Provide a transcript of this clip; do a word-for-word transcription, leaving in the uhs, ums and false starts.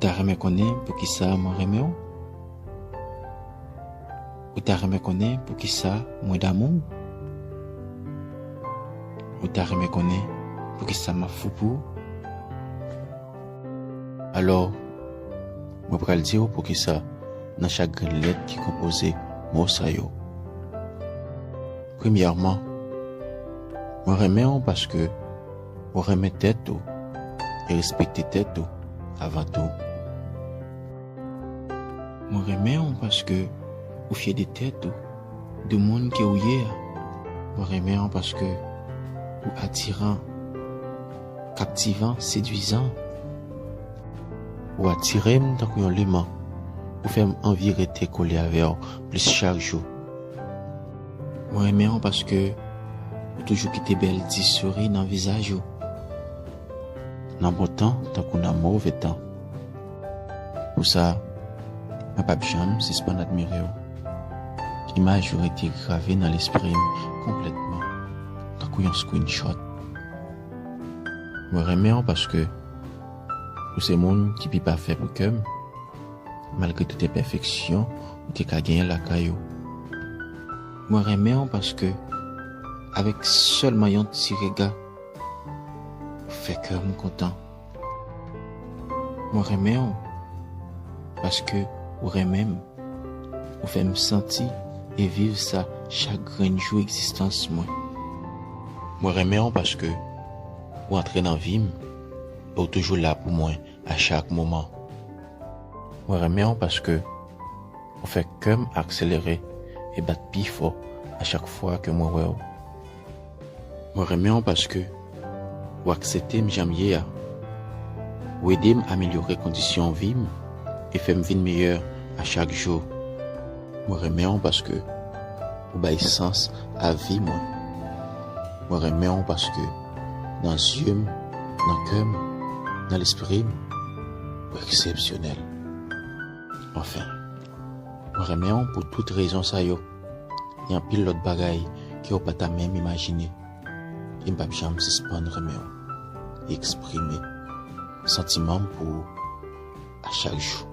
ta renmen konnen poukisa mwen renmen w? Ou ta renmen konnen poukisa mwen damou w? Ou ta renmen konnen poukisa m ap fou pou ou? Alò, mwen pral di w poukisa nan chak grenn lèt ki konpoze mo sa yo. Premyèman, mwen renmen w paske ou renmen tèt ou e respekte tèt ou avan tou. Mwen renmen w paske ou fyè de tèt ou, de moun ke ou ye a. Mwen renmen w paske ou atiran, kaptivan, sedwizan. Ou atire m tankou yon leman. Ou fè m anvi rete kole avè w plis chak jou. Mwen renmen w paske ou toujou kite bèl ti souri nan vizaj ou. Nan bon tan tankou nan move tan. Pou sa, mwen p ap janm sispann admire w. Imaj ou rete grave nan lespri m konplètman, tankou yon screenshot. Mwen renmen w paske ou se moun ki pi pafè pou kè m, malgre tout enpèfeksyon ou te ka genyen lakay ou. Mwen renmen w paske, avèk sèlman yon ti rega, ou fè kè m kontan. Mwen renmen w paske ou renmen m. Ou fè m santi e viv sa chak grenn jou egzistans mwen. Mwen renmen w paske ou antre nan vi m e ou toujou la pou mwen a chak moman. Mwen renmen w paske ou fè kè m akselere e bat pi fò a chak fwa ke mwen wè w. Mwen renmen w paske ou aksepte m jan m ye a. Ou ede m amelyore kondisyon vi m e fè m vin meyè a chak jou. Mwen renmen w paske ou bay sans a vi mwen. Mwen renmen w paske nan zye m, nan kè m, nan lespri m, ou eksepsyonèl. Anfen, mwen renmen w pou tout rezon sa yo. Gen anpil lòt bagay ke w pa ta menm imajine. E m p ap janm sispann renmen w e eksprime santiman m pou ou a chak jou.